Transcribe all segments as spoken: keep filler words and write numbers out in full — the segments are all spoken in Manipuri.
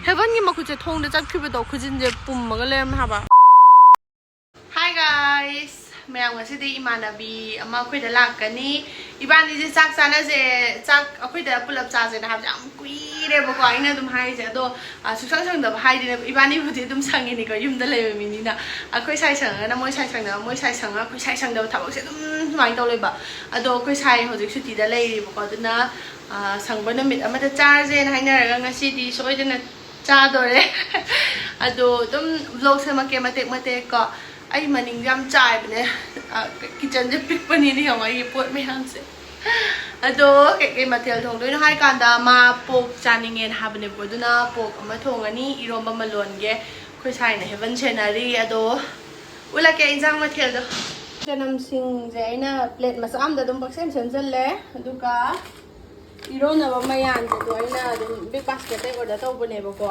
ꯍꯦꯕꯟꯒꯤ ꯃꯈꯨꯠꯁꯦ ꯊꯣꯡꯗ ꯆꯠꯈꯤꯕꯗꯣ ꯈꯨꯖꯤꯟꯁꯦ ꯄꯨꯝꯃꯒ ꯂꯩꯔꯝꯃꯦ ꯍꯥꯏꯕ꯫ Hi guys, ꯃꯌꯥꯝ, ꯉꯁꯤꯗꯤ ꯏꯃꯥꯟꯅꯕꯤ ꯑꯃ ꯑꯩꯈꯣꯏꯗ ꯂꯥꯛꯀꯅꯤ꯫ ꯏꯕꯥꯅꯤꯁꯦ ꯆꯥꯛ ꯆꯥꯅꯁꯦ, ꯆꯥꯛ ꯑꯩꯈꯣꯏꯗ ꯄꯨꯂꯞ ꯆꯥꯁꯦꯅ ꯍꯥꯏꯕꯁꯦ ꯌꯥꯝ ꯀꯨꯏꯔꯦꯕꯀꯣ ꯑꯩꯅ ꯑꯗꯨꯝ ꯍꯥꯏꯔꯤꯁꯦ꯫ ꯑꯗꯣ ꯑ, ꯁꯨꯡꯁꯪ ꯁꯪꯗꯕ ꯍꯥꯏꯗꯤꯅꯦ, ꯏꯕꯥꯅꯤꯕꯨꯗꯤ ꯑꯗꯨꯝ ꯁꯪꯉꯤꯅꯤꯀꯣ, ꯌꯨꯝꯗ ꯂꯩꯕ ꯃꯤꯅꯤꯅ꯫ ꯑꯩꯈꯣꯏ ꯁꯥꯏ ꯁꯪꯉꯒꯅ ꯃꯣꯏ ꯁꯥꯏ ꯁꯪꯗꯕ, ꯃꯣꯏ ꯁꯥꯏ ꯁꯪꯉꯒ ꯑꯩꯈꯣꯏ ꯁꯥꯏ ꯁꯪꯗꯕ, ꯊꯕꯛꯁꯦ ꯑꯗꯨꯝ ꯁꯨꯃꯥꯏꯅ ꯇꯧ ꯂꯩꯕ꯫ ꯑꯗꯣ ꯑꯩꯈꯣꯏ ꯁꯥꯏ ꯍꯧꯖꯤꯛ ꯁꯨꯇꯤꯗ ꯂꯩꯔꯤꯕꯀꯣ, ꯑꯗꯨꯅ ꯑ, ꯁꯪꯕ ꯅꯨꯃꯤꯠ ꯑꯃꯗ ꯆꯥꯔꯁꯦꯅ ꯍꯥꯏꯅꯔꯒ ꯉꯁꯤꯗꯤ ꯁꯣꯏꯗꯅ ꯆꯥꯗꯣꯔꯦ꯫ ꯑꯗꯣ ꯑꯗꯨꯝ vlogꯁꯦ ꯃꯇꯦꯛ ꯃꯇꯦꯛ ꯃꯇꯦꯛ ꯀꯣ꯫ ꯑꯩ ꯃꯅꯤꯡꯁꯦ ꯌꯥꯝ ꯆꯥꯏꯕꯅꯦ꯫ ꯑ, kitchenꯁꯦ ꯄꯤꯛꯄꯅꯤꯅ ꯌꯦꯡꯉꯣ ꯑꯩꯒꯤ ꯄꯣꯠ ꯃꯌꯥꯝꯁꯦ꯫ ꯑꯗꯣ ꯀꯩꯀꯩ ꯃꯊꯦꯜ ꯊꯣꯡꯗꯣꯏꯅꯣ ꯍꯥꯏ ꯀꯥꯟꯗ ꯃꯥ pork ꯆꯥꯅꯤꯡꯉꯦꯅ ꯍꯥꯏꯕꯅꯦꯕꯀꯣ, ꯑꯗꯨꯅ pork ꯑꯃ ꯊꯣꯡꯉꯅꯤ, ꯏꯔꯣꯝꯕ ꯑꯃ ꯂꯣꯟꯒꯦ꯫ ꯑꯩꯈꯣꯏ ꯁꯥꯏꯅ ꯍꯦꯕꯟ ꯁꯦꯟꯅꯔꯤ꯫ ꯑꯗꯣ ꯎꯠꯂꯛꯀꯦ ꯏꯟꯖꯥꯡ ꯃꯊꯦꯜꯗꯣ꯫ ꯆꯅꯝꯁꯤꯡꯁꯦ ꯑꯩꯅ plate ꯃꯆꯥ ꯑꯃꯗ ꯑꯗꯨꯝ ꯄꯪꯁꯦꯝ ꯁꯦꯝꯖꯜꯂꯦ꯫ ꯑꯗꯨꯒ ꯏꯔꯣꯟꯅꯕ ꯃꯌꯥꯟꯁꯦ ꯑꯗꯣ ꯑꯩꯅ ꯑꯗꯨꯝ big basketꯇꯩ order ꯇꯧꯕꯅꯦꯕꯀꯣ꯫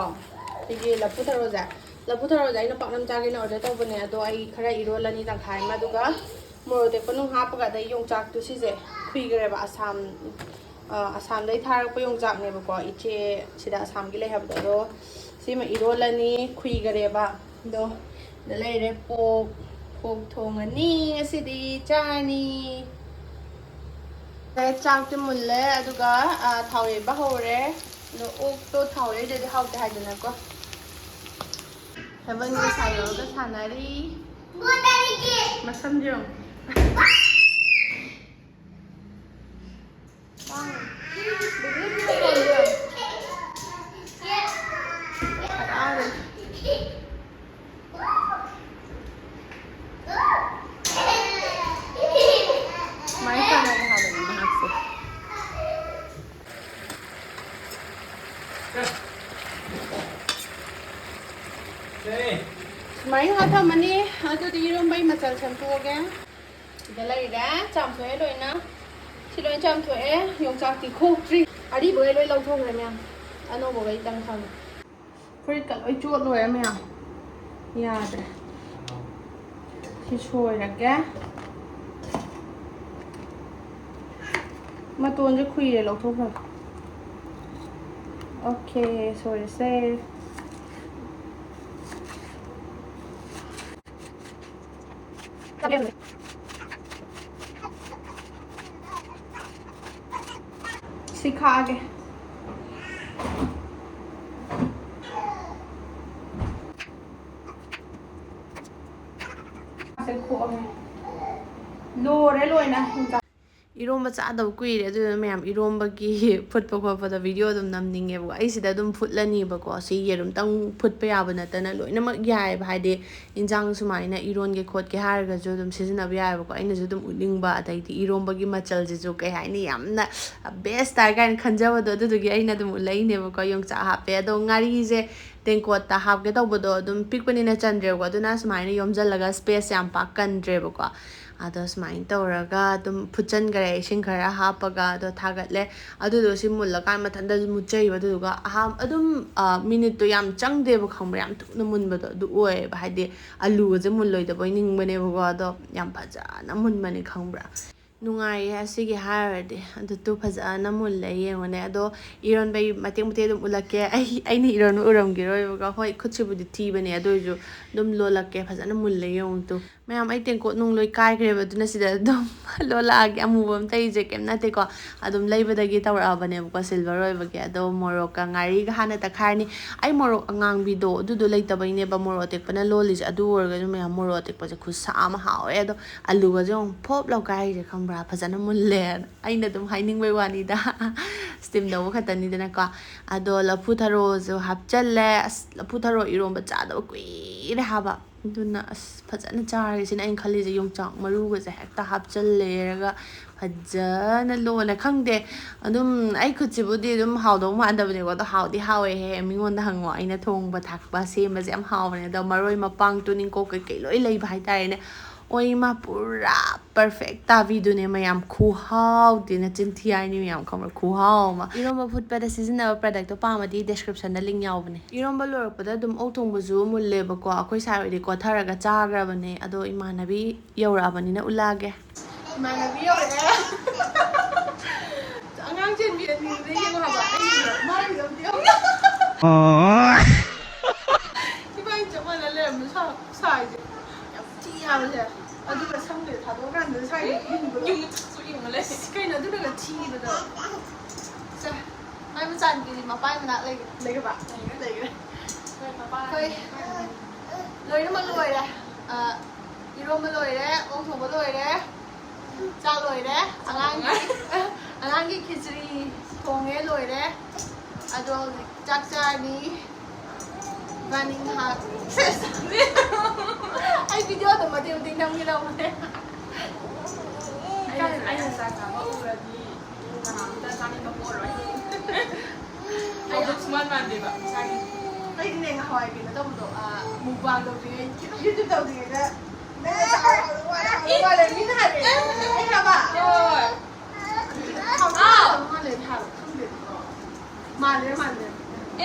ꯁꯤꯒꯤ ꯂꯐꯨ ꯊꯔꯣꯁꯦ, ꯂꯐꯨ ꯊꯔꯣꯁꯦ ꯑꯩꯅ ꯄꯥꯛꯅꯝ ꯆꯥꯒꯦꯅ order ꯇꯧꯕꯅꯦ꯫ ꯑꯗꯣ ꯑꯩ ꯈꯔ ꯏꯔꯣꯜꯂꯅꯤ, ꯇꯪꯈꯥꯏ ꯑꯃ, ꯑꯗꯨꯒ ꯃꯣꯔꯣꯛ ꯑꯇꯦꯛꯄ ꯅꯨꯡ ꯍꯥꯞꯄꯒ, ꯑꯗꯩ ꯌꯣꯡꯆꯥꯛꯇꯨ ꯁꯤꯁꯦ ꯈꯨꯏꯈ꯭ꯔꯦꯕ, ꯑꯁꯥꯝ, ꯑ, ꯑꯁꯥꯝꯗꯩ ꯊꯥꯔꯛꯄ ꯌꯣꯡꯆꯥꯛꯅꯦꯕꯀꯣ, ꯏꯆꯦ ꯁꯤꯗ ꯑꯁꯥꯝꯒꯤ ꯂꯩ ꯍꯥꯏꯕꯗꯣ꯫ ꯑꯗꯣ ꯁꯤꯃ ꯏꯔꯣꯜꯂꯅꯤ, ꯈꯨꯏꯈ꯭ꯔꯦꯕ꯫ ꯑꯗꯣ ꯁꯤꯗ ꯂꯩꯔꯦ pork, pork ꯊꯣꯡꯉꯅꯤ ꯉꯁꯤꯗꯤ, ꯆꯥꯔꯅꯤ꯫ ꯑꯦ, ꯆꯥꯛꯇꯤ ꯃꯨꯜꯂꯦ, ꯑꯗꯨꯒ, ꯑ, ꯊꯥꯎ ꯌꯩꯕ ꯍꯧꯔꯦ꯫ ꯑꯗꯣ ꯑꯣꯛꯇꯣ ꯊꯥꯎ ꯌꯩꯗ꯭ꯔꯗꯤ ꯍꯥꯎꯇꯦ ꯍꯥꯏꯗꯅꯀꯣ꯫ ꯍꯦꯕꯟꯒ ꯁꯥꯏꯔꯒ ꯁꯥꯟꯅꯔꯤ꯫ ꯃꯁꯝꯁꯦ ꯌꯦꯡꯉꯨ꯫ ꯍꯔꯥꯎꯔꯦ꯫ ꯁꯨꯃꯥꯏꯅ ꯁꯥꯟꯅꯧ ꯍꯥꯏꯕꯅꯦ ꯃꯍꯥꯛꯁꯦ꯫ ꯁꯨꯃꯥꯏꯅ ꯉꯥꯛ ꯊꯝꯃꯅꯤ꯫ ꯑꯗꯨꯗꯤ ꯏꯔꯣꯝꯕꯒꯤ ꯃꯆꯜ ꯁꯦꯝꯗꯣꯛꯑꯒꯦ꯫ ꯁꯤꯗ ꯂꯩꯔꯦ, ꯆꯥꯝꯊꯣꯛꯑꯦ ꯂꯣꯏꯅ꯫ ꯁꯤ ꯂꯣꯏ ꯆꯥꯝꯊꯣꯛꯑꯦ꯫ ꯌꯣꯡꯆꯥꯛꯇꯤ ꯈꯣꯛꯇ꯭ꯔꯤ꯫ ꯑꯔꯤꯕꯈꯩ ꯂꯣꯏ ꯂꯧꯊꯣꯛꯈ꯭ꯔꯦ ꯃꯌꯥꯝ꯫ ꯑꯅꯧꯕꯈꯩꯇꯪ ꯊꯝꯃꯦ꯫ ꯐꯨꯔꯤꯠꯀ ꯂꯣꯏ ꯆꯣꯠ ꯂꯣꯏꯔꯦ ꯃꯌꯥꯝ꯫ ꯌꯥꯗ꯭ꯔꯦ꯫ ꯁꯤ ꯁꯣꯏꯔꯒꯦ꯫ ꯃꯇꯣꯟꯁꯦ ꯈꯨꯏꯔꯦ, ꯂꯧꯊꯣꯛꯈ꯭ꯔꯒꯦ꯫ Okay, so it's safe. ꯁꯤ ꯈꯥꯛꯑꯒꯦ꯫ ꯁꯦ ꯈꯣꯛꯑꯒꯦ꯫ ꯂꯣꯏꯔꯦ ꯂꯣꯏꯅ꯫ ꯏꯔꯣꯝꯕ ꯆꯥꯗꯕ ꯀꯨꯏꯔꯦ, ꯑꯗꯨꯗꯨꯅ ꯃꯌꯥꯝ ꯏꯔꯣꯝꯕꯒꯤ ꯐꯨꯠꯄ ꯈꯣꯠꯄꯗ video ꯑꯗꯨꯝ ꯅꯝꯅꯤꯡꯉꯦꯕꯀꯣ꯫ ꯑꯩ ꯁꯤꯗ ꯑꯗꯨꯝ ꯐꯨꯠꯂꯅꯤꯕꯀꯣ꯫ ꯁꯤ ꯌꯦꯔꯨꯝꯇꯪ ꯐꯨꯠꯄ ꯌꯥꯕ ꯅꯠꯇꯅ ꯂꯣꯏꯅꯃꯛ ꯌꯥꯏꯑꯕ, ꯍꯥꯏꯗꯤ ꯏꯟꯖꯥꯡ ꯁꯨꯃꯥꯏꯅ ꯏꯔꯣꯟꯒꯦ ꯈꯣꯠꯀꯦ ꯍꯥꯏꯔꯒꯁꯨ ꯑꯗꯨꯝ ꯁꯤꯖꯤꯟꯅꯕ ꯌꯥꯏꯑꯕꯀꯣ꯫ ꯑꯩꯅꯁꯨ ꯑꯗꯨꯝ ꯎꯠꯅꯤꯡꯕ, ꯑꯗꯩꯗꯤ ꯏꯔꯣꯝꯕꯒꯤ ꯃꯆꯜꯁꯤꯁꯨ ꯀꯩ ꯍꯥꯏꯅꯤ, ꯌꯥꯝꯅ best ꯇꯥꯏ ꯀꯥꯏꯅ ꯈꯟꯖꯕꯗꯣ, ꯑꯗꯨꯗꯨꯒꯤ ꯑꯩꯅ ꯑꯗꯨꯝ ꯎꯠꯂꯛꯏꯅꯦꯕꯀꯣ꯫ ꯌꯣꯡꯆꯥꯛ ꯍꯥꯞꯄꯦ, ꯑꯗꯣ ꯉꯥꯔꯤꯁꯦ ꯇꯦꯡꯀꯣꯠꯇ ꯍꯥꯞꯀꯦ ꯇꯧꯕꯗꯣ ꯑꯗꯨꯝ ꯄꯤꯛꯄꯅꯤꯅ ꯆꯟꯗ꯭ꯔꯦꯕꯀꯣ, ꯑꯗꯨꯅ ꯁꯨꯃꯥꯏꯅ ꯌꯣꯝꯁꯤꯜꯂꯒ space ꯌꯥꯝ ꯄꯥꯛ ꯀꯟꯗ꯭ꯔꯦꯕꯀꯣ꯫ ꯑꯗꯣ ꯁꯨꯃꯥꯏꯅ ꯇꯧꯔꯒ ꯑꯗꯨꯝ ꯐꯨꯠꯆꯟꯈꯔꯦ, ꯏꯁꯤꯡ ꯈꯔ ꯍꯥꯞꯄꯒ꯫ ꯑꯗꯣ ꯊꯥꯒꯠꯂꯦ꯫ ꯑꯗꯨꯗꯣ ꯁꯤ ꯃꯨꯜꯂꯀꯥꯟ ꯃꯊꯟꯇ ꯃꯨꯠꯆꯩꯕ꯫ ꯑꯗꯨꯗꯨꯒ ꯑꯍꯥꯟ-, ꯑꯗꯨꯝ, ꯑ, ꯃꯤꯅꯤꯠꯇꯣ ꯌꯥꯝ ꯆꯪꯗꯦꯕ, ꯈꯪꯕ꯭ꯔꯥ? ꯌꯥꯝ ꯊꯨꯅ ꯃꯨꯟꯕꯗꯣ ꯑꯗꯨ ꯑꯣꯏꯌꯦꯕ꯫ ꯍꯥꯏꯗꯤ ꯑꯂꯨꯒꯁꯦ ꯃꯨꯜꯂꯣꯏꯗꯕꯣꯏ ꯅꯤꯡꯕꯅꯦꯕꯀꯣ, ꯑꯗꯣ ꯌꯥꯝ ꯐꯖꯅ ꯃꯨꯟꯕꯅꯦ, ꯈꯪꯕ꯭ꯔꯥ? ꯅꯨꯡꯉꯥꯏꯌꯦ ꯑꯁꯤꯒꯤ ꯍꯥꯏꯔꯨꯔꯗꯤ꯫ ꯑꯗꯨ ꯇꯨ ꯐꯖꯅ ꯃꯨꯜꯂꯦ, ꯌꯦꯡꯉꯨꯅꯦ꯫ ꯑꯗꯣ ꯏꯔꯣꯟꯕꯩ ꯃꯇꯦꯛ ꯃꯇꯦꯛ ꯑꯗꯨꯝ ꯎꯠꯂꯛꯀꯦ꯫ ꯑꯩ, ꯑꯩꯅ ꯏꯔꯣꯟꯕ ꯎꯔꯝꯈꯤꯔꯣꯏꯕꯀꯣ꯫ ꯍꯣꯏ, ꯈꯨꯠꯁꯤꯕꯨꯗꯤ ꯊꯤꯕꯅꯦ, ꯑꯗꯨ ꯑꯣꯏꯔꯁꯨ ꯑꯗꯨꯝ ꯂꯣꯜꯂꯛꯀꯦ꯫ ꯐꯖꯅ ꯃꯨꯜꯂꯦ, ꯌꯦꯡꯉꯨ ꯇꯨ꯫ ꯃꯌꯥꯝ, ꯑꯩ ꯇꯦꯡꯀꯣꯠ ꯅꯨꯡ ꯂꯣꯏ ꯀꯥꯏꯈ꯭ꯔꯦꯕ, ꯑꯗꯨꯅ ꯁꯤꯗ ꯑꯗꯨꯝ ꯂꯣꯜꯂꯛꯑꯒꯦ꯫ ꯑꯃꯨꯕ ꯑꯃ ꯇꯩꯁꯦ ꯀꯩꯝ ꯅꯠꯇꯦꯀꯣ, ꯑꯗꯨꯝ ꯂꯩꯕꯗꯒꯤ ꯇꯧꯔꯛꯑꯕꯅꯦꯕꯀꯣ, silver ꯑꯣꯏꯕꯒꯤ꯫ ꯑꯗꯣ ꯃꯣꯔꯣꯛꯀ ꯉꯥꯔꯤꯒ ꯍꯥꯟꯅ ꯇꯛꯈꯥꯏꯔꯅꯤ꯫ ꯑꯩ ꯃꯣꯔꯣꯛ ꯑꯉꯥꯡꯕꯤꯗꯣ ꯑꯗꯨꯗꯣ ꯂꯩꯇꯕꯩꯅꯦꯕ ꯃꯣꯔꯣꯛ ꯑꯇꯦꯛꯄꯅ ꯂꯣꯜꯂꯤꯁꯦ꯫ ꯑꯗꯨ ꯑꯣꯏꯔꯒꯁꯨ ꯃꯌꯥꯝ, ꯃꯣꯔꯣꯛ ꯑꯇꯦꯛꯄꯁꯦ ꯈꯨꯠꯁꯥ ꯑꯃ ꯍꯥꯎꯋꯦ꯫ ꯑꯗꯣ ꯑꯂꯨꯒꯁꯦ ꯑꯃꯨꯛ ꯐꯣꯞ ꯂꯧ ꯀꯥꯏꯔꯤꯁꯦ, ꯈꯪꯕ꯭ꯔꯥ? ꯐꯖꯅ ꯃꯨꯜꯂꯦꯅ ꯑꯩꯅ ꯑꯗꯨꯝ ꯍꯥꯏꯅꯤꯡꯕꯩ ꯋꯥꯅꯤꯗ꯫ Steam ꯇꯧꯕ ꯈꯛꯇꯅꯤꯗꯅꯀꯣ꯫ ꯑꯗꯣ ꯂꯐꯨ ꯊꯔꯣꯁꯨ ꯍꯥꯞꯆꯜꯂꯦ꯫ ꯑꯁ, ꯂꯐꯨ ꯊꯔꯣ ꯏꯔꯣꯝꯕ ꯆꯥꯗꯕ ꯀꯨꯏꯔꯦ ꯍꯥꯏꯕ꯫ ꯑꯗꯨꯅ ꯑꯁ, ꯐꯖꯅ ꯆꯥꯔꯒꯦ ꯁꯤꯅ ꯑꯩꯅ ꯈꯜꯂꯤꯁꯦ꯫ ꯌꯣꯡꯆꯥꯛ ꯃꯔꯨꯒꯁꯦ ꯍꯦꯛꯇ ꯍꯥꯞꯆꯜꯂꯦꯔꯒ ꯐꯖꯅ ꯂꯣꯜꯂꯦ꯫ ꯈꯪꯗꯦ, ꯑꯗꯨꯝ ꯑꯩ ꯈꯨꯠꯁꯤꯕꯨꯗꯤ ꯑꯗꯨꯝ ꯍꯥꯎꯗꯧ ꯃꯥꯟꯗꯕꯅꯦꯀꯣ, ꯑꯗꯣ ꯍꯥꯎꯗꯤ ꯍꯥꯎꯋꯦꯍꯦ꯫ ꯃꯤꯉꯣꯟꯗ ꯍꯪꯉꯣ, ꯑꯩꯅ ꯊꯣꯡꯕ ꯊꯥꯛꯄ ꯁꯦꯝꯕꯁꯦ ꯌꯥꯝ ꯍꯥꯎꯕꯅꯦ꯫ ꯑꯗꯣ ꯃꯔꯣꯏ ꯃꯄꯥꯡ, ꯇꯨꯅꯤꯡꯀꯣꯛ ꯀꯩꯀꯩ ꯂꯣꯏ ꯂꯩꯕ ꯍꯥꯏꯇꯥꯔꯦꯅꯦ꯫ ꯑꯣꯏꯃꯥ, ꯄꯨꯔꯥ perfect ꯇꯥꯕꯤꯗꯨꯅꯦ ꯃꯌꯥꯝ꯫ ꯈꯨꯍꯥꯎꯗꯤ ꯅꯆꯤꯟ ꯊꯤ ꯍꯥꯏꯅꯤ ꯃꯌꯥꯝ, ꯈꯪꯕ꯭ꯔꯥ? ꯈꯨꯍꯥꯎ ꯑꯃ꯫ ꯏꯔꯣꯝꯕ ꯐꯨꯠꯄꯗ ꯁꯤꯖꯤꯟꯅꯕ product ꯇꯣ ꯄꯥꯝꯃꯗꯤ description ꯗ link ꯌꯥꯎꯕꯅꯦ꯫ ꯏꯔꯣꯝꯕ ꯂꯣꯏꯔꯛꯄꯗ ꯑꯗꯨꯝ ꯑꯣꯛ ꯊꯣꯡꯕꯁꯨ ꯃꯨꯜꯂꯦꯕꯀꯣ꯫ ꯑꯩꯈꯣꯏ ꯁꯥꯏ ꯍꯣꯏꯗꯤ ꯀꯣꯠꯊꯔꯒ ꯆꯥꯈ꯭ꯔꯕꯅꯦ꯫ ꯑꯗꯣ ꯏꯃꯥꯟꯅꯕꯤ ꯌꯧꯔꯛꯑꯕꯅꯤꯅ ꯎꯠꯂꯛꯑꯒꯦ꯫ ꯏꯃꯥꯟꯅꯕꯤ ꯌꯧꯔꯛꯑꯦ꯫ ꯑꯉꯥꯡ ꯆꯦꯟꯕꯤꯔꯅꯤꯡꯕꯗ ꯌꯦꯡꯉꯣ ꯍꯥꯏꯕ꯫ ꯑꯩ ꯃꯥꯒꯤꯗꯣ ꯑꯝꯇ ꯌꯦꯡꯉꯣ꯫ ꯏꯕꯥꯅꯤ ꯆꯞ ꯃꯥꯟꯅ ꯂꯩꯔꯝꯕ ꯁꯥ- ꯁꯥꯏꯁꯦ꯫ ꯌꯥꯝ ꯊꯤ ꯍꯥꯏꯕꯁꯦ꯫ ꯑꯗꯨꯒ ꯁꯝꯒ ꯊꯥꯗꯣꯛꯑꯀꯥꯟꯗ ꯁ꯭ꯋꯥꯏꯗ ꯏꯪꯕꯗꯣ꯫ ꯌꯨꯝ ꯆꯨ ꯏꯪꯕ ꯂꯩ꯫ ꯑꯁ, ꯀꯩꯅꯣ ꯑꯗꯨꯅꯒ ꯊꯤꯕꯗꯣ? ꯁꯦ, ꯃꯥꯏ ꯃꯆꯥꯅꯨꯄꯤꯗꯤ ꯃꯄꯥꯏ ꯃꯅꯥꯛ ꯂꯩꯈ꯭ꯔꯦ꯫ ꯂꯩꯈ꯭ꯔꯕ? ꯂꯩꯈ꯭ꯔꯦ꯫ ꯂꯩꯈ꯭ꯔꯦ꯫ ꯑꯩꯈꯣꯏ ꯂꯣꯏꯅꯃꯛ ꯂꯣꯏꯔꯦ꯫ ꯑ, ꯏꯔꯣꯝꯕ ꯂꯣꯏꯔꯦ, ꯑꯣꯛ ꯊꯣꯡꯕ ꯂꯣꯏꯔꯦ, ꯆꯥꯛ ꯂꯣꯏꯔꯦ꯫ ꯑꯉꯥꯡꯒꯤ ꯑꯉꯥꯡꯒꯤ ꯈꯦꯆ꯭ꯔꯤ ꯊꯣꯡꯉꯦ, ꯂꯣꯏꯔꯦ꯫ ꯑꯗꯣ ꯍꯧꯖꯤꯛ ꯆꯥꯛ ꯆꯥꯔꯅꯤ꯫ ꯏꯕꯥꯅꯤ ꯉꯥꯏꯍꯥꯛ ꯑꯩ ꯚꯤꯗꯤꯑꯣꯗꯣ ꯃꯇꯦꯛ ꯃꯇꯦꯛ ꯅꯝꯒꯦ ꯇꯧꯕꯅꯦ꯫ ꯑꯩꯅ ꯑꯩꯅ ꯆꯥꯛ ꯆꯥꯕ ꯎꯔꯗꯤ ꯀꯅꯥꯝꯇ ꯆꯥꯅꯤꯡꯕ ꯄꯣꯛꯑꯔꯣꯏ꯫ ꯑꯩ ꯁꯨꯃꯥꯟ ꯃꯥꯟꯗꯦꯕ ꯏꯁꯥꯒꯤ꯫ ꯑꯩꯗꯤꯅꯦ ꯉꯍꯥꯟꯋꯥꯏ ꯀꯩꯅꯣ ꯇꯧꯕꯗꯣ, ꯑ, ꯃꯨꯛꯕꯥꯡ ꯇꯧꯗ꯭ꯔꯤꯉꯩ, YouTube ꯇꯧꯗ꯭ꯔꯤꯉꯩꯗ ꯅꯪꯅ ꯆꯥꯎ ꯍꯥꯏꯕꯗꯣ ꯋꯥꯔꯦ ꯍꯥꯏꯕ ꯃꯥꯜꯂꯦ ꯃꯤꯅ ꯍꯥꯏꯔꯛꯑꯦ꯫ ꯑꯩ ꯍꯥꯏꯕ꯫ ꯍꯣꯏ꯫ ꯍꯥꯎꯇꯕ ꯃꯥꯜꯂꯦ ꯍꯥꯏꯕ ꯈꯪꯗꯦ꯫ ꯃꯥꯜꯂꯦ ꯃꯥꯜꯂꯦ꯫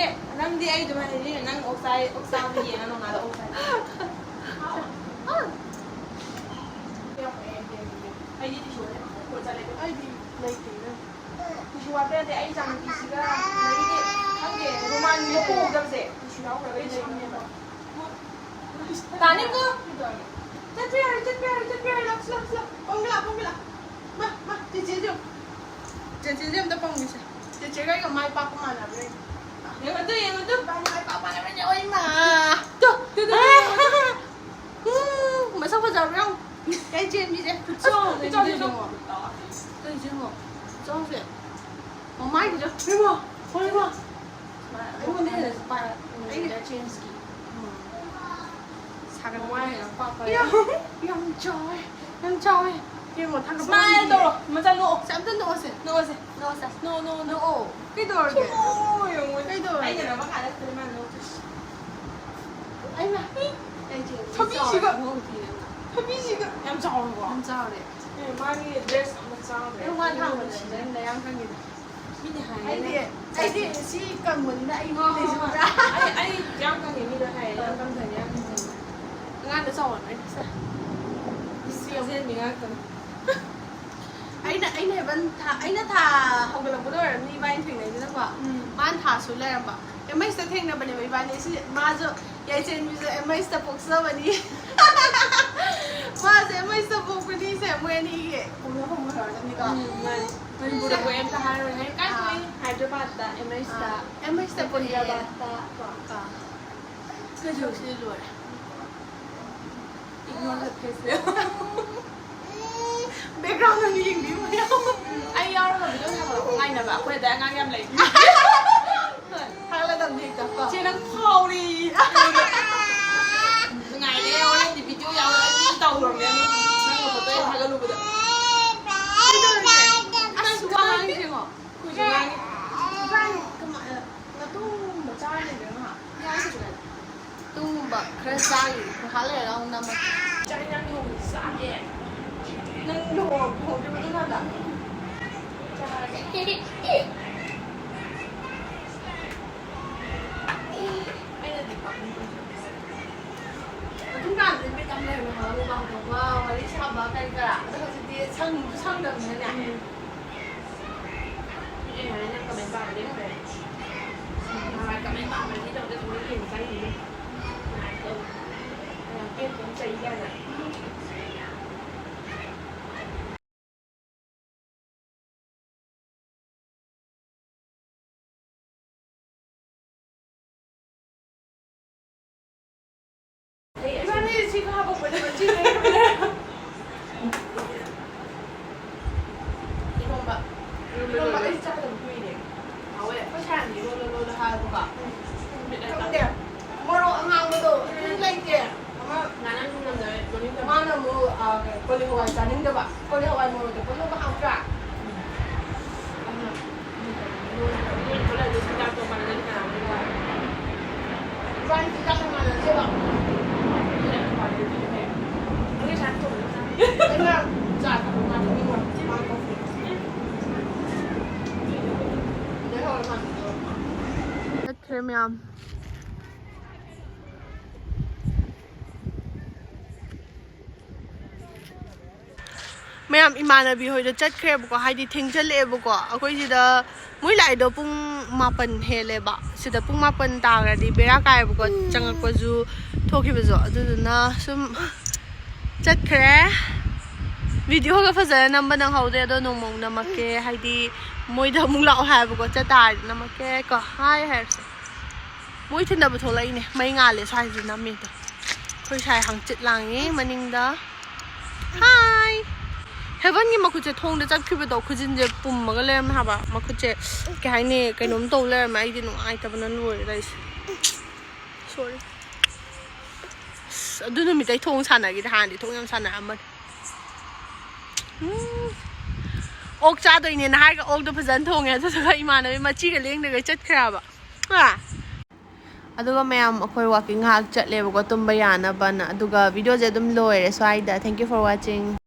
ꯑꯦ, ꯅꯪꯗꯤ ꯑꯩ ꯑꯗꯨꯃꯥꯏꯅ ꯍꯥꯏꯅꯤꯡꯉꯦ꯫ ꯅꯪ ꯑꯣꯛ ꯆꯥꯏ, ꯑꯣꯛ ꯆꯥꯕ ꯌꯦꯡꯉ ꯅꯣꯡꯉꯥꯜꯂ ꯑꯣꯛ ꯆꯥꯏ꯫ ꯑꯩꯗꯤ ꯇꯤꯁꯨ ꯑꯗꯨꯝ ꯄꯨꯔ ꯆꯠꯂꯦ꯫ ꯑꯩꯗꯤ ꯂꯩꯇꯦ ꯏꯕꯦꯝꯃ꯫ ꯇꯤꯁꯨ ꯋꯥꯠꯄ ꯌꯥꯗꯦ꯫ ꯑꯩ ꯏꯆꯥꯅꯨꯄꯤꯁꯤꯒ ꯑꯗꯒꯤꯗꯤ ꯈꯪꯗꯦ ꯔꯨꯃꯥꯜ ꯃꯦꯠꯄ ꯎꯗꯕꯁꯦ ꯇꯤꯁꯨ ꯌꯥꯎꯈ꯭ꯔꯒ ꯑꯩ ꯂꯩꯕꯅꯦꯕ꯫ ꯇꯥꯅꯤꯡꯀꯣ? ꯆꯠꯄ ꯌꯥꯔꯦ, ꯆꯠꯄ ꯌꯥꯔꯦ, ꯆꯠꯄ ꯌꯥꯔꯦ꯫ ꯂꯥꯛꯁꯤ, ꯂꯥꯛꯁꯤ, ꯂꯥꯛ꯫ ꯄꯪꯂꯥ, ꯄꯪꯂꯥ꯫ ꯃꯥ, ꯃꯥ, ꯆꯦꯆꯦꯁꯦ ꯌꯦꯡꯉꯨ꯫ ꯆꯦꯆꯦꯁꯦ ꯑꯝꯇ ꯄꯪꯉꯤꯁꯦ꯫ ꯆꯦꯆꯦꯒ ꯑꯩꯒ ꯃꯥꯏ ꯄꯥꯛꯄ ꯃꯥꯟꯅꯕ꯭ꯔꯥ ꯌꯦꯡꯉꯨ꯫ ꯌꯦꯡꯉꯨ ꯇꯨ, ꯌꯦꯡꯉꯨ ꯇꯨ꯫ ꯏꯕꯥꯅꯤ ꯃꯥꯏ ꯄꯥꯛꯄ ꯃꯥꯟꯅꯕ꯭ꯔꯥ ꯌꯦꯡꯉꯨ, ꯏꯃꯥ꯫ ꯇꯨ, ꯇꯨ, ꯇꯨ, ꯌꯦꯡꯉꯨ ꯇꯨ꯫ ꯎꯝ, ꯃꯁꯛ ꯐꯖꯕ꯭ꯔꯥ ꯌꯦꯡꯉꯨ꯫ ꯀꯩ ꯆꯦꯟꯕꯤꯁꯦ꯫ ꯈꯨꯠꯆꯣꯡ ꯈꯨꯠꯆꯣꯡ ꯀꯩꯅꯣ ꯆꯣꯡ꯫ ꯌꯦꯡꯉꯣ꯫ ꯀꯩꯁꯦ ꯌꯦꯡꯉꯣ꯫ ꯈꯨꯠꯆꯣꯡꯁꯦ꯫ ꯃꯃꯥꯏꯗꯨꯗ꯫ ꯏꯃꯥ! ꯍꯣꯏ, ꯏꯃꯥ! ꯑꯩꯉꯣꯟꯗ ꯍꯦꯟꯅ ꯄꯥꯏ-, ꯑꯩꯒꯤ ꯆꯦꯟꯖꯀꯤ꯫ ꯁꯥꯒꯠꯄ꯫ ꯃꯃꯥꯏ ꯌꯥꯝ ꯄꯥꯛꯄ꯫ ꯌꯥꯝ, ꯌꯥꯝ ꯆꯥꯎꯋꯦ꯫ ꯌꯥꯝ ꯆꯥꯎꯋꯦ꯫ ꯌꯦꯡꯉꯣ, ꯊꯥꯒꯠꯄ ꯁ꯭ꯃꯥꯏꯜ ꯉꯝꯗꯤꯌꯦ꯫ ꯇꯧꯔꯣ꯫ ꯃꯆꯥ ꯅꯣꯛꯑꯣ꯫ ꯁꯦ, ꯑꯝꯇ ꯅꯣꯛꯑꯣꯁꯦ꯫ ꯅꯣꯛꯑꯣꯁꯦ꯫ ꯅꯣꯛꯑꯣ, ꯅꯣꯛꯑꯣ, ꯅꯣꯛꯑꯣ꯫ ꯅꯣꯛꯑꯣ꯫ ꯀꯩꯗꯧꯔꯒꯦ? ꯌꯦꯡꯉꯣ, ꯌꯦꯡꯉꯣ꯫ ꯀꯩꯗꯧꯔꯒꯦ? ꯑꯩꯅ ꯅꯝꯃꯀꯥꯟꯗ ꯁꯤꯗ ꯃꯥꯅ ꯅꯣꯛꯇꯣꯏꯁꯦ꯫ ꯑꯩꯅ, ꯑꯩ ꯆꯦꯟꯖ ꯊꯕꯤꯁꯤꯒ꯫ ꯆꯥꯎꯋꯦ꯫ ꯊꯕꯤꯁꯤꯒ꯫ ꯌꯥꯝ ꯆꯥꯎꯔꯕꯣ? ꯌꯥꯝ ꯆꯥꯎꯔꯦ꯫ ꯑꯦ, ꯃꯥꯒꯤ ꯗ꯭ꯔꯦꯁ ꯑꯃ ꯆꯥꯗ꯭ꯔꯦ꯫ ꯑꯩ ꯋꯥ ꯊꯥꯡꯕꯗ ꯅꯪ ꯅꯌꯥꯡ ꯀꯪꯉꯤꯗꯣ꯫ ꯃꯤꯅ ꯍꯥꯏꯌꯦ ꯑꯩꯗꯤ, ꯅꯪ ꯑꯩꯗꯤ ꯁꯤ ꯀꯪꯕꯅꯤꯅ ꯑꯩ ꯍꯣꯏ, ꯍꯣꯏ, ꯂꯩꯖꯕ꯭ꯔꯥ? ꯍꯣꯏ꯫ ꯑꯩ, ꯑꯩ ꯌꯥꯝ ꯀꯪꯉꯦ, ꯃꯤꯅ ꯍꯥꯏꯌꯦ, ꯌꯥꯝ ꯀꯪꯊꯔꯦ, ꯌꯥꯝ ꯀꯪꯊꯔꯦ꯫ ꯑꯉꯥꯡꯗ ꯆꯥꯎꯍꯟꯕꯩꯅꯦ꯫ ꯁꯤ ꯌꯥꯝ ꯊꯥꯖꯤꯟꯕꯤ ꯉꯥꯛꯇꯅꯤ꯫ ꯑꯩꯅ, ꯑꯩꯅ ꯍꯦꯕꯟ ꯊꯥ, ꯑꯩꯅ ꯊꯥ ꯍꯧꯒꯠꯂꯛꯄꯗ ꯑꯣꯏꯔꯝꯅꯤ ꯏꯕꯥꯅꯤ ꯊꯦꯡꯅꯩꯗꯅꯀꯣ꯫ ꯎꯝ꯫ ꯃꯥꯅ ꯊꯥ ꯁꯨ ꯂꯩꯔꯝꯕ꯫ ꯑꯦꯝ ꯑꯩꯁꯇ ꯊꯦꯡꯅꯕꯅꯦꯕ ꯏꯕꯥꯅꯤ꯫ ꯁꯤ ꯃꯥꯁꯨ, ꯌꯥꯏꯁꯦꯟꯕꯤꯁꯨ ꯑꯦꯝ ꯑꯩꯁꯇ ꯄꯣꯛꯆꯕꯅꯤ꯫ ꯃꯥꯁꯨ ꯑꯦꯝ ꯑꯩꯁꯇ ꯄꯣꯛꯄꯅꯤ꯫ ꯁꯦ ꯃꯣꯏ ꯑꯅꯤꯒꯤ ꯄꯣꯛꯅꯐꯝ ꯑꯣꯏꯔꯝꯒꯅꯤꯀꯣ꯫ ꯎꯝ, ꯃꯥꯅꯤ꯫ ꯃꯅꯤꯄꯨꯔꯗ ꯄꯣꯛꯑꯦ ꯑꯝꯇ ꯍꯥꯏꯔꯣꯏꯍꯦ꯫ ꯀꯥꯏ ꯄꯣꯛꯏ? ꯍꯥꯏꯗ꯭ꯔꯕꯥꯗꯇ, ꯑꯦꯝ ꯑꯩꯁꯇ꯫ ꯑꯥ, ꯑꯦꯝ ꯑꯩꯁꯇ ꯄꯣꯛꯑꯦ꯫ ꯍꯥꯏꯗ꯭ꯔꯕꯥꯗꯇ ꯀꯣ꯫ ꯑꯥ꯫ ꯀꯩꯗꯧꯁꯤ ꯂꯣꯏꯔꯦ꯫ Ignore the face꯫ Background ꯑꯣꯏꯅ ꯌꯦꯡꯕꯤꯌꯨ꯫ ꯑꯩ ꯌꯥꯎꯔꯒ video ꯊꯥꯒꯠꯂꯛꯄ ꯉꯥꯏꯅꯕ꯫ ꯑꯩꯈꯣꯏ ꯑꯗꯥꯏ ꯑꯉꯥꯡ ꯌꯥꯝ ꯂꯩ꯫ ꯊꯥꯒꯠꯂꯗꯕꯅꯤ ꯍꯦꯛꯇ ꯀꯣ꯫ ꯆꯦ, ꯅꯪ ꯐꯥꯎꯔꯤ꯫ ꯅꯨꯡꯉꯥꯏꯔꯦ, ꯍꯣꯔꯦꯟꯗꯤ video ꯌꯥꯎꯔꯗꯤ ꯇꯧꯔꯝꯃꯦ ꯑꯗꯨꯝ꯫ ꯅꯪ ꯐꯣꯇꯣ ꯊꯥꯒꯠꯂꯨꯕꯗ꯫ ꯑꯁ, ꯋꯥ ꯉꯥꯡꯁꯦ ꯌꯦꯡꯉꯣ꯫ ꯑꯩꯈꯣꯏꯁꯨ ꯉꯥꯡꯉꯤ꯫ ꯏꯕꯥꯅꯤ ꯀꯃꯥꯏ-, ꯅꯇꯨꯝꯕ ꯆꯥꯔ ꯂꯩꯗꯣꯏꯔꯣ ꯉꯥꯏꯍꯥꯛ? ꯌꯥꯏ, ꯀꯩꯁꯨ ꯀꯥꯏꯗꯦ꯫ ꯇꯨꯝꯕ ꯈꯔ ꯆꯥꯈꯤꯒꯦ, ꯉꯥꯏꯍꯥꯛ ꯂꯩꯔꯒ ꯑꯃꯨꯛ ꯅꯝꯃꯒꯦ꯫ ꯆꯥꯛ ꯏꯟꯖꯥꯡ ꯊꯣꯡꯕꯁꯨ ꯆꯥꯗꯦ꯫ ꯅꯪ ꯂꯨꯍꯣꯡ-, ꯂꯨꯍꯣꯡꯗ꯭ꯔꯤꯕ ꯅꯪ ꯍꯥꯟꯅ? ꯆꯥꯔꯒꯦ꯫ ꯑꯩꯅꯗꯤ ꯄꯥꯝꯃꯨꯕ꯫ ꯑꯗꯨꯝ ꯀꯥꯟꯗꯗꯤ ꯕꯤꯠ ꯌꯥꯝ ꯂꯩꯔꯝꯃꯦ ꯍꯥꯏꯕ, ꯃꯨꯛꯕꯥꯡ ꯇꯧꯕ, ꯋꯥꯔꯤ ꯁꯥꯕ, ꯀꯔꯤ ꯀꯔꯥ꯫ ꯑꯗꯣ ꯍꯧꯖꯤꯛꯇꯤ ꯁꯪꯁꯨ ꯁꯪꯗꯕꯅꯤꯅꯅꯦ꯫ ꯎꯝ꯫ ꯑꯩ ꯍꯥꯏꯔꯦ, ꯅꯪ comment ꯄꯥꯕ ꯂꯦꯞꯈ꯭ꯔꯦ꯫ ꯅꯍꯥꯟꯋꯥꯏ comment ꯄꯥꯕꯗꯤ ꯇꯧꯗꯦ, ꯊꯑꯣꯏ ꯌꯦꯡꯕ ꯆꯪꯉꯤꯅꯤ꯫ ꯅꯨꯡꯉꯥꯏꯇꯦ꯫ ꯌꯥꯝ ꯄꯦꯠꯇꯅ ꯆꯩ ꯀꯥꯏꯅ꯫ ꯏꯕꯥꯅꯤ ꯁꯤ ꯍꯥꯄꯛꯄꯗ ꯃꯆꯤꯟ ꯂꯩꯔꯝꯃꯦ꯫ ꯏꯔꯣꯝꯕ꯫ ꯏꯔꯣꯝꯕ ꯑꯩ ꯆꯥꯗꯕ ꯀꯨꯏꯔꯦ꯫ ꯍꯥꯎꯋꯦ꯫ ꯑꯩꯈꯣꯏ ꯁꯥꯏꯅ ꯏꯔꯣꯜꯂꯣ ꯏꯔꯣꯜꯂꯣ ꯍꯥꯏꯕꯀꯣ꯫ ꯈꯪꯗꯦ꯫ ꯃꯣꯔꯣꯛ ꯑꯉꯥꯡꯕꯗꯣ ꯑꯗꯨꯝ ꯂꯩꯇꯦ꯫ ꯑꯃ ꯉꯥꯅꯝ ꯊꯣꯡꯉꯝꯗꯕ ꯃꯅꯤꯡꯗ꯫ ꯃꯥꯅ ꯑꯃꯨꯛ, ꯑ, ꯀꯣꯂꯤ ꯍꯋꯥꯏ ꯆꯥꯅꯤꯡꯗꯕ꯫ ꯀꯣꯂꯤ ꯍꯋꯥꯏ ꯃꯣꯔꯣꯛꯇꯣ ꯄꯨꯜꯂꯒ ꯍꯥꯎꯇ꯭ꯔꯥ? ꯑꯗꯨꯅ ꯏꯔꯣꯜꯂꯣ ꯏꯔꯣꯜꯂꯣ ꯍꯥꯏꯗꯤ ꯆꯥꯛꯇꯣ ꯃꯥꯟꯅꯗ꯭ꯔꯗꯤ ꯀꯅꯥꯅ ꯏꯕꯥꯅꯤ ꯆꯤꯟꯖꯥꯛꯇꯣ ꯃꯥꯟꯅꯗꯦꯕ꯫ ꯑꯗꯨꯅ ꯎꯄꯥꯏ ꯂꯩꯇꯦ꯫ ꯅꯣꯏꯒꯤ ꯆꯥꯛ ꯊꯣꯡꯕꯗꯣ ꯆꯥ-꯫ ꯑꯩꯅ ꯆꯥ ꯊꯛꯄ ꯃꯥꯗꯤ ꯃꯤ ꯃꯣꯔꯣꯛ ꯃꯥ ꯀꯣꯐꯤ꯫ ꯆꯠꯈ꯭ꯔꯦ ꯃꯌꯥꯝ꯫ ꯃꯌꯥꯝ ꯏꯃꯥꯟꯅꯕꯤ ꯍꯣꯏꯗ ꯆꯠꯈ꯭ꯔꯦꯕꯀꯣ, ꯍꯥꯏꯗꯤ ꯊꯦꯡꯖꯜꯂꯛꯑꯦꯕꯀꯣ꯫ ꯑꯩꯈꯣꯏ ꯁꯤꯗ ꯃꯣꯏ ꯂꯥꯛꯏꯗꯣ ꯄꯨꯡ ꯃꯥꯄꯟ ꯍꯦꯜꯂꯦꯕ꯫ ꯁꯤꯗ ꯄꯨꯡ ꯃꯥꯄꯟ ꯇꯥꯈ꯭ꯔꯗꯤ ꯕꯦꯔꯥ ꯀꯥꯏꯌꯦꯕꯀꯣ, ꯆꯪꯉꯛꯄꯁꯨ ꯊꯣꯛꯈꯤꯕꯁꯨ꯫ ꯑꯗꯨꯗꯨꯅ ꯁꯨꯝ ꯆꯠꯈ꯭ꯔꯦ꯫ ꯚꯤꯗꯤꯑꯣꯒ ꯐꯖꯅ ꯅꯝꯕ ꯅꯪꯍꯧꯗꯦ, ꯑꯗꯣ ꯅꯣꯡꯃ ꯑꯃꯨꯛ ꯅꯝꯃꯛꯀꯦ꯫ ꯍꯥꯏꯗꯤ ꯃꯣꯏꯗ ꯑꯃꯨꯛ ꯂꯥꯛꯑꯣ ꯍꯥꯏꯕꯀꯣ, ꯆꯠ ꯇꯥꯔꯗꯤ ꯅꯝꯃꯛꯀꯦ ꯀꯣ꯫ ꯍꯥꯏ ꯍꯥꯏꯔꯁꯦ꯫ ꯃꯣꯏ ꯊꯤꯟꯗꯕ ꯊꯣꯛꯂꯛꯏꯅꯦ꯫ ꯃꯩ ꯉꯥꯜꯂꯦ ꯁ꯭ꯋꯥꯏꯁꯤꯗ ꯅꯝꯃꯤꯗꯣ꯫ ꯑꯩꯈꯣꯏ ꯁ꯭ꯋꯥꯏ ꯍꯪꯆꯤꯠ ꯂꯥꯡꯉꯤ ꯃꯅꯤꯡꯗ꯫ ꯍꯥꯏ꯫ ꯍꯦꯕꯟꯒꯤ ꯃꯈꯨꯠꯁꯦ ꯊꯣꯡꯗ ꯆꯠꯈꯤꯕꯗꯣ, ꯈꯨꯖꯤꯟꯁꯦ ꯄꯨꯝꯃꯒ ꯂꯩꯔꯝꯃꯦ ꯍꯥꯏꯕ꯫ ꯃꯈꯨꯠꯁꯦ ꯀꯩ ꯍꯥꯏꯅꯤ, ꯀꯩꯅꯣꯝ ꯇꯧ ꯂꯩꯔꯝꯃꯦ꯫ ꯑꯩꯗꯤ ꯅꯨꯡꯉꯥꯏꯇꯕꯅ ꯂꯣꯏꯔꯦ ꯇꯧꯔꯤꯁꯦ꯫ ꯁꯣꯔꯤ꯫ ꯑꯁ, ꯑꯗꯨ ꯅꯨꯃꯤꯠꯇꯩ ꯊꯣꯡ ꯁꯥꯟꯅꯈꯤꯗꯦ꯫ ꯍꯥꯟꯅꯗꯤ ꯊꯣꯡ ꯌꯥꯝ ꯁꯥꯟꯅꯔꯝꯕꯅꯦ꯫ ꯎꯝ꯫ ꯑꯣꯛ ꯆꯥꯗꯣꯏꯅꯦꯅ ꯍꯥꯏꯔꯒ ꯑꯣꯛꯇꯣ ꯐꯖꯅ ꯊꯣꯡꯉꯦ꯫ ꯑꯗꯨꯗꯨꯒ ꯏꯃꯥꯟꯅꯕꯤ ꯃꯆꯤꯒ ꯂꯦꯡꯗꯒꯩ ꯆꯠꯈ꯭ꯔꯦ ꯍꯥꯏꯕ꯫ ꯑꯥ꯫ ꯑꯗꯨꯒ ꯃꯌꯥꯝ ꯑꯩꯈꯣꯏ walking ꯉꯥꯏꯍꯥꯛ ꯆꯠꯂꯦꯕꯀꯣ, ꯇꯨꯝꯕ ꯌꯥꯅꯕꯅ꯫ ꯑꯗꯨꯒ ꯚꯤꯗꯤꯑꯣꯁꯦ ꯑꯗꯨꯝ ꯂꯣꯏꯔꯦ ꯁ꯭ꯋꯥꯏꯗ꯫ Thank you for watching.